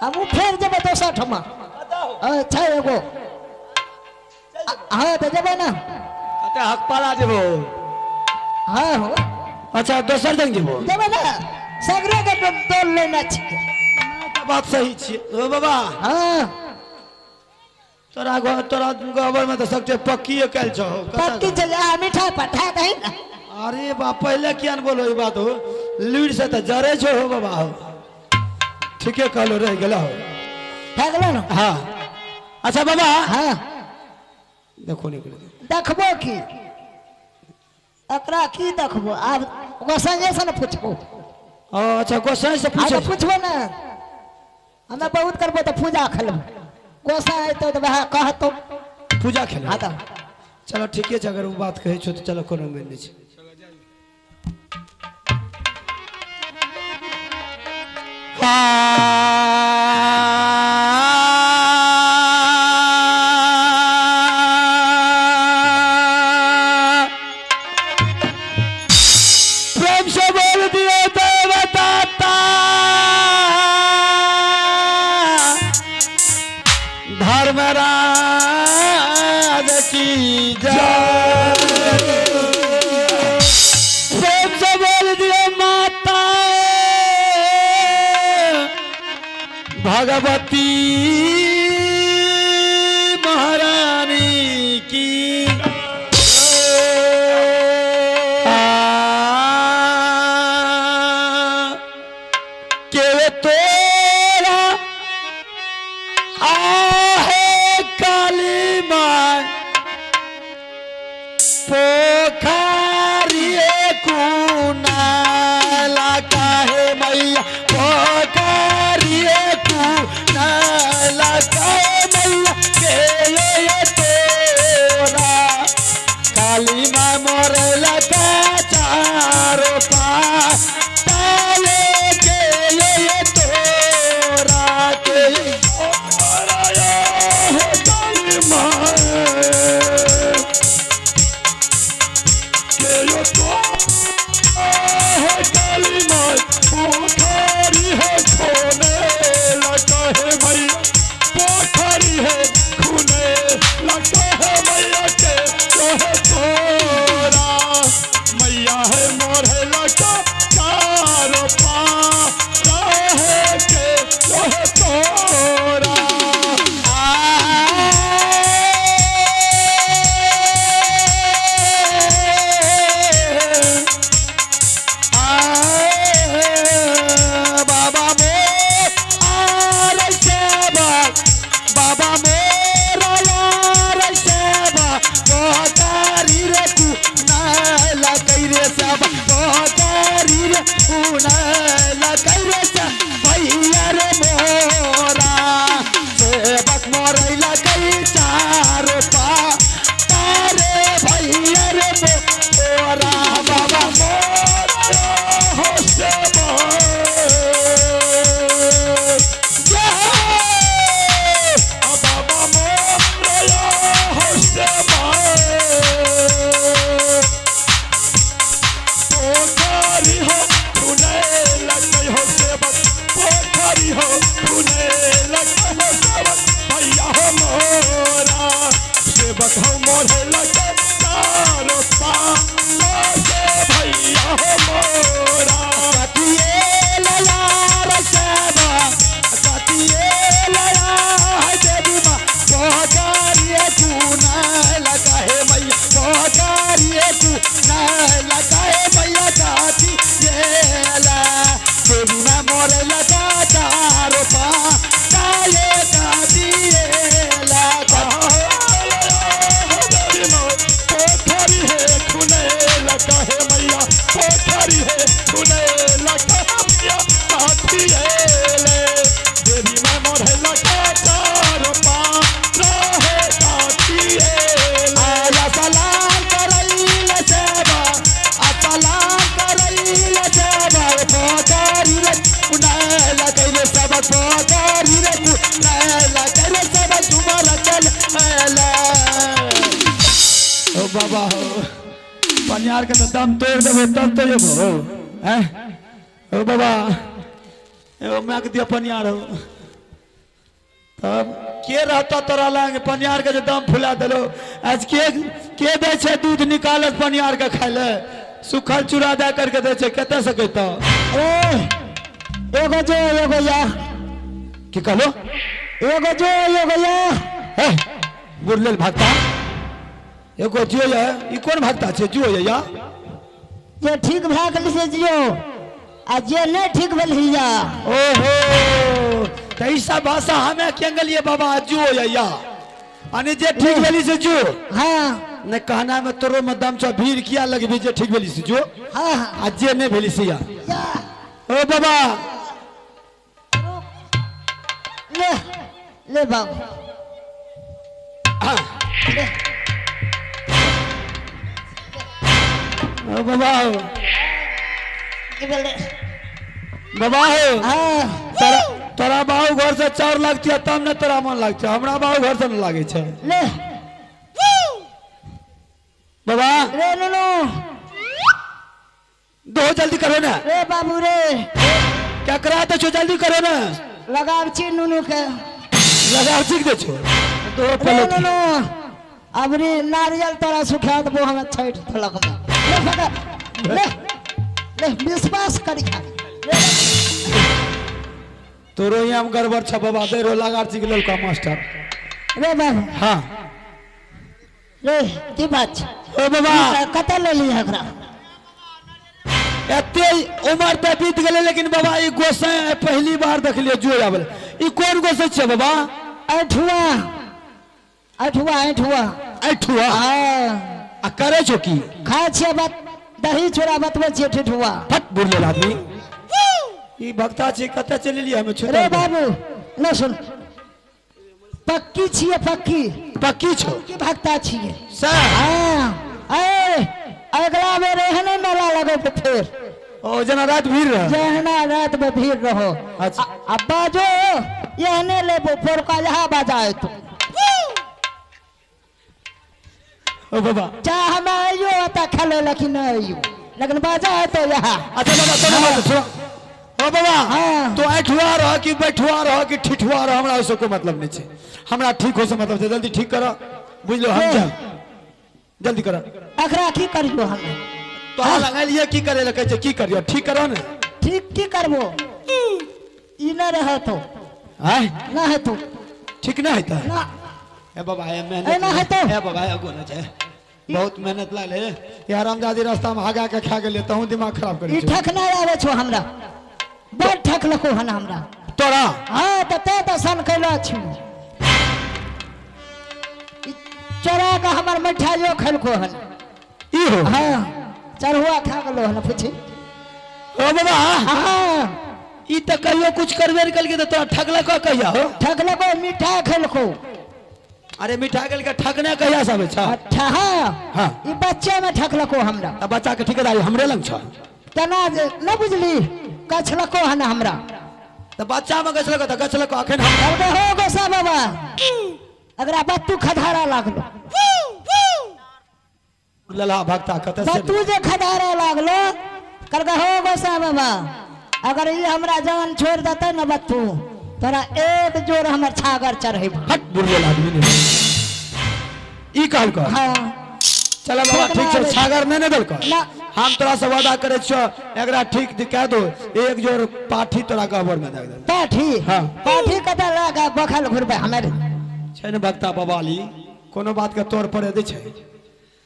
हमहूँ फेर जेबै दोसर ठमा। छै एगो। हाँ तऽ जेबै ने। अच्छा हकपाला जेबो? हाँ हो। अच्छा दोसर जग जेबो? जेबै ने, सगरे के तोल लेना छिकै। बात सही छियै ओ बाबा। हाँ तोरा तोरा गोबर में तऽ सबटे पक्कीए कयल छौ। पक्की छै, आ मिठाई पठा दही ने। अरे बा पहले किया न बोलो ई बात हो, लूड़ से तऽ जरे छौ हो बाबा हो। ठीके कहलो रह गेल हो। भए गेलो ने? हाँ अच्छा बाबा। हाँ देखो निकल देखबो की एकरा की देखबो? आब गोसाइए से ने पुछबो। अच्छा गोसाई से पूछो? पुछबो ने, हमे बहुत करबो तऽ पूजा खेलबो। गोसाई अयतौ तऽ वएह कहतौ पूजा खेलबो। हाँ तऽ चलो ठीके छै, अगर ओ बात कहै छौ तऽ चलो कोनो मेल नहि छै। प्रेम से बोल दियो देवता धर्मराज की जय। प्रेम से बोल दियो माता भगवती महारानी। मोरा सेवक हो मोरे लगे चारो पासे भैया हो मोरा काटिए लया रसेबा काटिए लया है देवी माँ पोकारिए तू ना लगा है मैया पोकारिए तू ना लगा है मैया काटी ये ला देवी माँ मोरे लगा चारो पा काले काटिए ला पोखरी है खुने लगा है मैया पोखरी है खुने लगा मैया काटी ले देवी माँ मोरे लगा चारो पा रहे काटी आया सलाम करैल सेवा आ सलाम करैल सेवा पोकारी रे उनाला कैले सब पोकारी रे उनाला कैले सब तुम्हारा चल आला ओ बाबा हो पनियार के तो दम तोड़ देबो तब तो जेबो हो हैं ओ बाबा एगो मैं के दिया पनियार हो तब के रहता तोरा लांग पनियार के जे दम फुला देलो आज के के दै छै दूध निकालत पनियार के खाय ले सुखल चूड़ा दे करके दै छै कतऽ से कहता ए एगो जो एगो या की कहलो एगो जो एगो या हे बुढ़लेल भक्ता एगो जियो या ई कोन भक्ता छै जियो या जे ठीक भए गेल से जियो आ जे नहीं ठीक भेल या ओहो त ई सब भाषा हमे के गेलिए बाबा जियो या या अने जे ठीक भेली से जियो हाँ ने कहना में तोरो में दम छ भीड़ किया लगबी जे ठीक भेली से जियो हाँ हाँ आ जे नहीं भेली से या या ओ बाबा ले ले बाबू हाँ। ले ओ बाबा की भेलै? बाबा हो हाँ तोरा तोरा बाबू घर से चाउर लगती तब ने तोरा मन लगते हमरा बाबू घर से न लागे छै ले बाबा रे नुनू दो जल्दी करो ना रे बाबू रे क्या करा दे छो जल्दी करो ना लगाव छी नुनू के लगाव ठीक दे छो दो रे पलट नुनू अब रे नारियल तोरा सुखा देबो हम छठि थलक में ले पकड़ ले ले विश्वास करी खा ले तोरो यहाँ में गड़बड़ छ बाबा दे रो लगार ठीक ललका मास्टर रे बाबू हाँ रे की बात छै ओ बाबा कतऽ लेली एकरा एते उम्र तऽ बीत गेलै लेकिन बाबा ई गोसाई पहली बार देखलियै जो आबल ई कोन गोसाई छै बाबा ऐठुआ ऐठुआ ऐठुआ ऐठुआ हाँ आ करै छो की खाइ छियै बात दही चूड़ा बतबै छियै ठेठुआ फट बुढ़ आदमी ई भक्ता छी कतऽ चलि एलियै हमे रे बाबू न सुन पक्की छियै पक्की पक्की छो की भक्ता छियै सर हाँ ऐ अगला बेर एहने मेला लगेतै फेर ओ जेना रात भीड़ रह जहना रात में भीड़ रहो अच्छा। आ बाजो एहने लेबो पोरका यहाँ बजाए तू ओ बाबा चाहे हम अइयो ओतऽ खेले लेकिन नहीं अइयो लेकिन बाजा है तो यहाँ अच्छा बाबा तोरा बात सुनो ओ बाबा हाँ। तो ऐठुआ रह कि बैठुआ रह कि ठिठुआ रह हमरा ओइसे कोई मतलब नहीं छै हमरा ठीक हो से मतलब छै जल्दी ठीक कर बुझलो हम जा जल्दी कर एकरा की करियो हम तो लगलिए की करे ले कहै छै की करियो ठीक करो ने ठीक की करबो ई न रह तो आय न है तो ठीक ना हेतै ना ए बाबा ए ए मेहनत ना हेतौ। ए बाबा ए गोना छै बहुत मेहनत लागल हे ये हरामजादी रास्ता में हगा के खा गेलिए तहूँ दिमाग खराब ई करै छौ ठक नहीं आवे छो हमरा बड़ ठकलको हन हमरा तोरा हाँ तऽ ते तऽ सन कैलो छी ई चोरा के हमर मिठाइयो खेलको हन ई हो हाँ चढ़ुआ खा गेलो हन पूछी ओ बाबा हाँ ई तऽ कहियो कुछ करबे नहि केलकै तऽ तोरा ठगलको कहिया हो ठकलको मिठाई खेलको अरे मिठाई गेल के ठगने कहिया से आबै छ अच्छा हाँ हाँ। ई बच्चे में ठकलको हमरा तऽ बच्चा के ठेकेदारी हमरे लग छ तना जे न बुझली कछलको हन हमरा तऽ बच्चा में गछलको तऽ गछलको अखन हम कहलकै हो गोसा बाबा अगरा बत्तू खधारा लागलो लला भक्ता कतऽ से बत्तू जे खधारा लागलो कहलकै हो गोसा बाबा अगर ई हमरा जान छोड़ देतै न बत्तू तोरा एक जोर हमर छागर चढ़ेबो। हट बुढ़िया आदमी ने ई कहल का। हां चल बाबा ठीक छै, छागर नहीं ने देलको। हम तोरा से वादा करे छियो एकरा ठीक दिखा दो, एक जोर पाठी तोरा गबर में दे दे। पाठी? हां पाठी कत लगा बखल घुरबे हमर छै ने भक्ता बवाली, कोनो बात के तोर पर दे छै।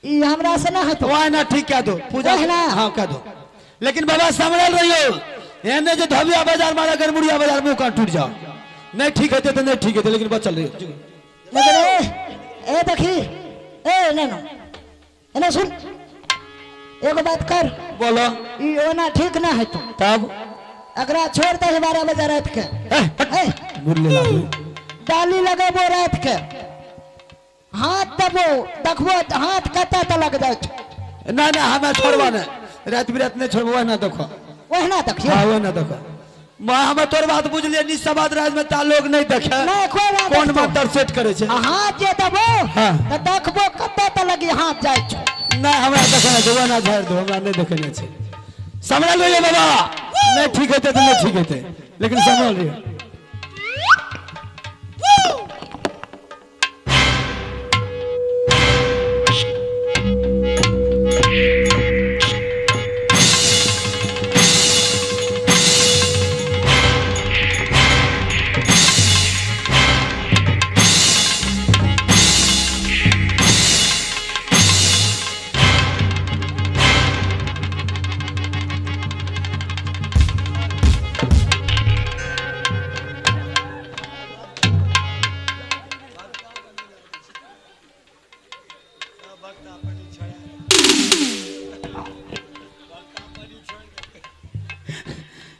ई हमरा से ना होतो। ओए ना ठीक कह दो पूजा। हां कह दो, लेकिन बाबा संभल रहियो, एने जे धबिया बाजार मारा गरमुड़िया बाजार मुंह कान टूट जाओ। नहीं ठीक हेते त नहीं ठीक हेते, लेकिन बचल रहियो। लेकिन ए देखी ए ना ना एने सुन, एगो बात कर। बोलो। ई ओना ठीक ना हेतो तब अगरा छोड़ दे 12 बजे रात के। ए मुरले लागू डाली लगेबो रात के, हाथ दबो देखबो हाथ कता त लग जाय। ना ना हमें छोड़बा ने, रात बिरात नहीं छोड़बो। ना देखो वह ना देखियो। हां वह ना देखो। मां हमें तोर बात बुझ लिए, निसबाद राज में ता लोग नहीं देखे। ना कोई ना कौन मंत्र सेट करे छे। हाथ जे दबो त देखबो कता त लगी हाथ जाय छो। ना हमरा देखना छै, वह ना झाड़ दो, हमरा नहीं देखने छै। समझ लियो बाबा, नहीं ठीक हेते त नहीं ठीक हेते, लेकिन समझ लियो।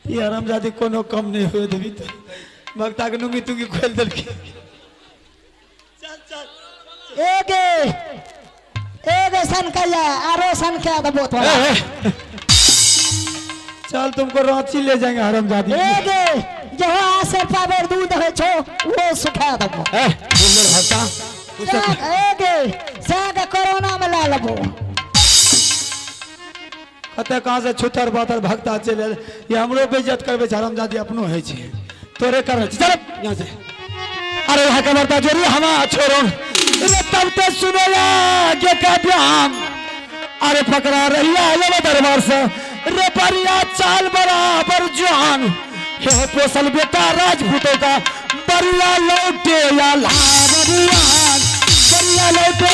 ये हरामजादी कोनो कम नहीं हुए देवी तो भक्ता के नुंगी तुंगी खोल देलकी। चल चल एगे एगे सन कया आरो सन के दबो तोरा। चल तुमको रांची ले जाएंगे हरामजादी। एगे जो आसे पावर दूध है छो वो सुखा दबो। ए बोल भक्ता एगे साग कोरोना में ला लबो। कते कहाँ से छुतर बातर भक्ता चले ये हमरो बेइज्जत करबे छै हरामजादी अपनो है छै तोरे कर चल यहाँ से। अरे यहाँ के मरता जोरी हमा छोड़ो रे तब ते सुनेला के का ध्यान। अरे पकड़ा रहिया ये दरबार से रे परिया चाल बराबर जान हे पोसल बेटा राजपूतों का बरिया लौटे या लाबरियान बरिया लौटे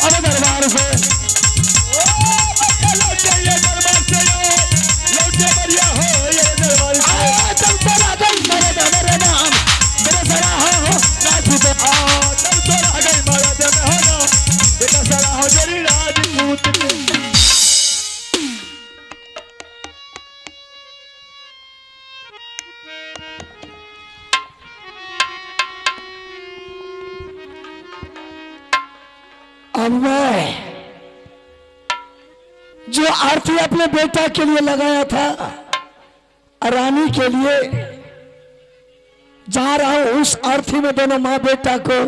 अब दरबार से अब मैं जो आरती अपने बेटा के लिए लगाया था रानी के लिए जा रहा हूं, उस आरती में दोनों मां बेटा को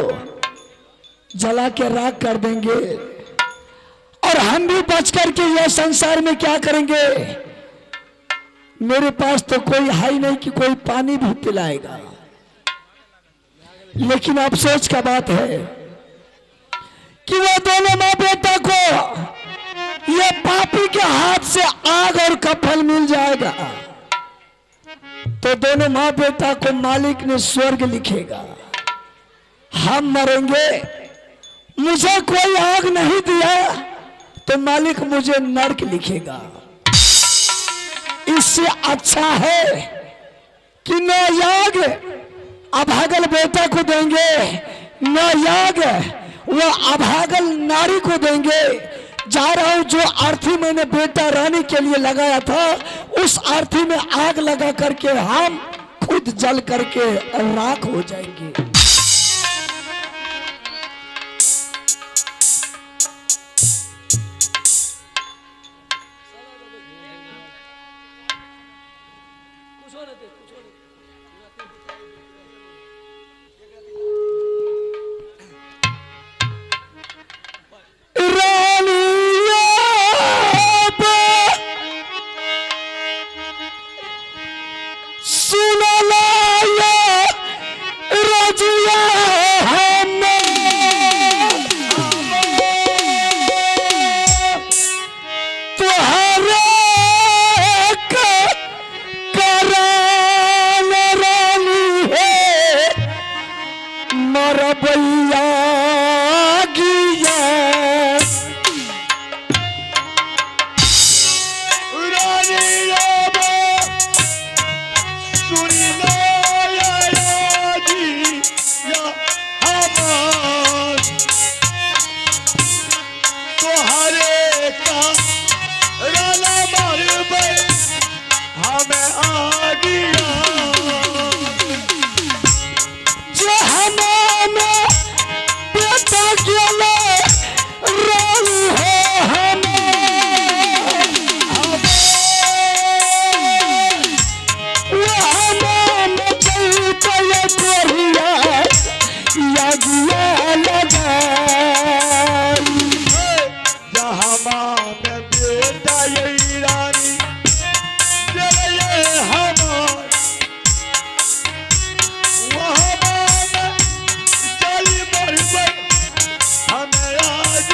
जला के राख कर देंगे और हम भी बच करके यह संसार में क्या करेंगे। मेरे पास तो कोई है ही नहीं कि कोई पानी भी पिलाएगा। लेकिन अफसोस का बात है कि वो दोनों मां बेटा को ये पापी के हाथ से आग और कफन मिल जाएगा तो दोनों मां बेटा को मालिक ने स्वर्ग लिखेगा। हम मरेंगे, मुझे कोई आग नहीं दिया तो मालिक मुझे नर्क लिखेगा। इससे अच्छा है कि न याग अभागल बेटा को देंगे, न याग वह अभागल नारी को देंगे। जा रहा हूं, जो आरती मैंने बेटा रानी के लिए लगाया था उस आरती में आग लगा करके हम खुद जल करके राख हो जाएंगे। सुन लाया राना मारबै हमें आगिया। जे हमें बेटा गेले रानी हो हमें जहाँ में बेटा यही रानी जले हमार वहाँ में चली मरबै हमें आज।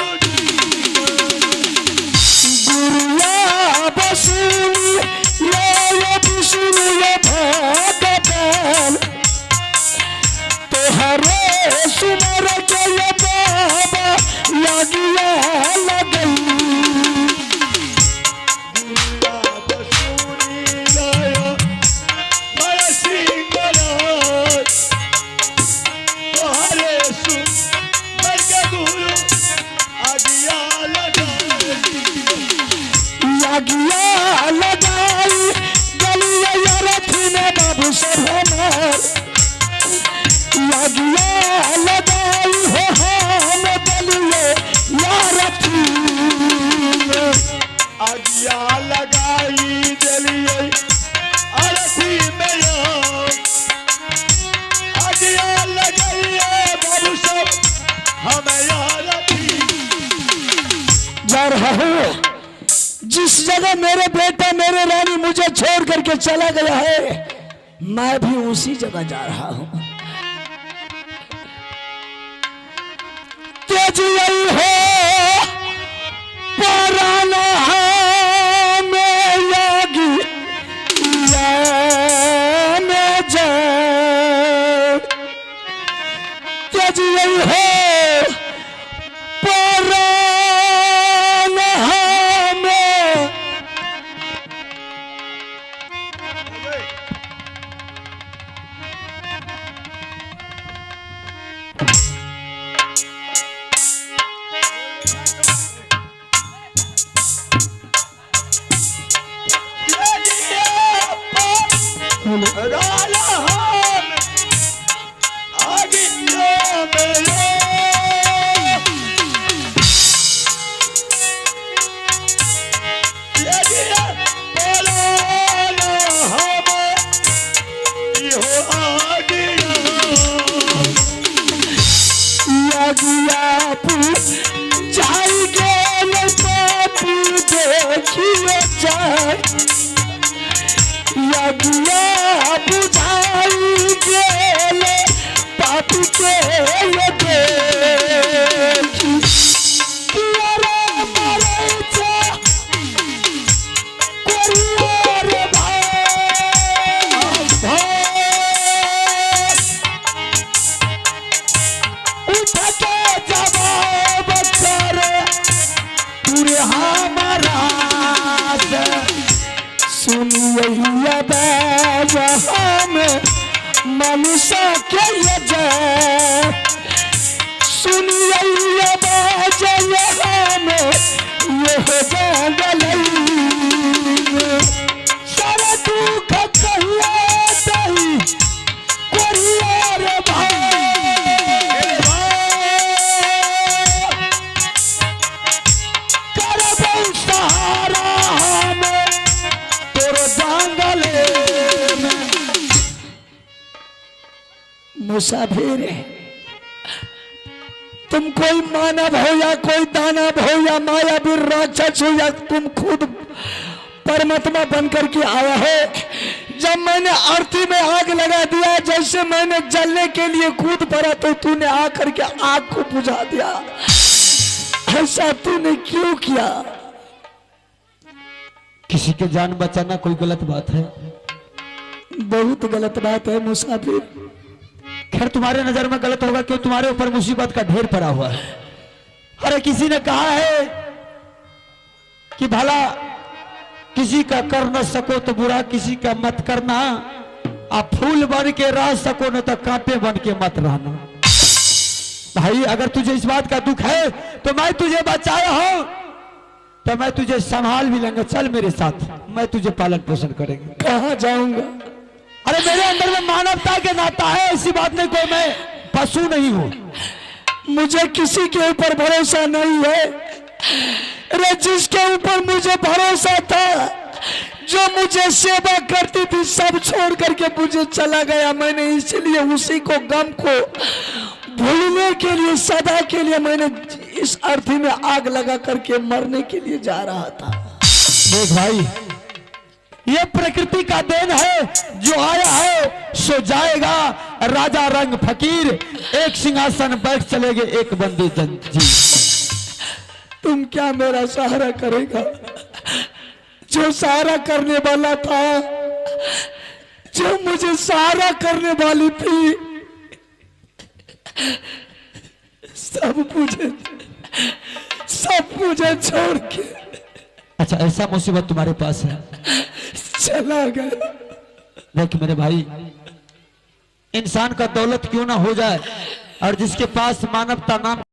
तोहरे सुमर के ये बाबा लगिया लगई। लगिया लगाई गलिया रथी में बाबू सब हमार लगिया लगाई हो हम गलिए या रथी में। आगिया लगाई दिलिए अरथी में आगिया लगाइए बाबू सब हमें यारथी। जा रहा हूँ जिस जगह मेरे बेटा मेरे रानी मुझे छोड़ करके चला गया है, मैं भी उसी जगह जा रहा हूं। तेज यही हो पराना में यागी या में जाए। तेज यही हो पराना में देखिए जाए यज्ञा बुझाई गेले पापी के ये देखी किया रे मरै छै कोरिया रे भाई उठ के जवाब कर पूरे हमारा से। सुनिए हम मनुष्य के ये जय, सुनिए हम ये जंगल सारा दुख कहिए दही कोरिया रे भाई करबै सहारा हम तोर जंगले में। मुसाफिर तुम कोई मानव हो या कोई दानव हो या मायावीर राक्षस हो या तुम खुद परमात्मा बनकर के आया हो, जब मैंने आरती में आग लगा दिया, जैसे मैंने जलने के लिए कूद पड़ा तो तूने आकर के आग को बुझा दिया, ऐसा तूने क्यों किया? किसी के जान बचाना कोई गलत बात है? बहुत गलत बात है मुसाफिर। खैर तुम्हारे नजर में गलत होगा क्यों, तुम्हारे ऊपर मुसीबत का ढेर पड़ा हुआ है। अरे किसी ने कहा है कि भला किसी का कर न सको तो बुरा किसी का मत करना, आप फूल बन के रह सको न तो कांटे बन के मत रहना। भाई अगर तुझे इस बात का दुख है तो मैं तुझे बचाया हूं, तो मैं तुझे संभाल भी लेंगे। चल मेरे साथ, मैं तुझे पालन पोषण करेंगे। कहाँ जाऊंगा? अरे मेरे अंदर में मानवता के नाता है, ऐसी बात नहीं, कोई मैं पशु नहीं हूँ। मुझे किसी के ऊपर भरोसा नहीं है। अरे जिसके ऊपर मुझे भरोसा था, जो मुझे सेवा करती थी, सब छोड़ करके मुझे चला गया। मैंने इसलिए उसी को, गम को भूलने के लिए, सदा के लिए मैंने इस अर्थी में आग लगा करके मरने के लिए जा रहा था। देख भाई, ये प्रकृति का then है, जो आया है सो जाएगा। राजा रंग फकीर एक सिंहासन बैठ चले गए, एक बंदी जी। तुम क्या मेरा सहारा करेगा? जो सहारा करने वाला था, जो मुझे सहारा करने वाली थी, सब मुझे छोड़ के। अच्छा, ऐसा मुसीबत तुम्हारे पास है, चला गया। देख मेरे भाई, इंसान का दौलत क्यों ना हो जाए, और जिसके पास मानवता नाम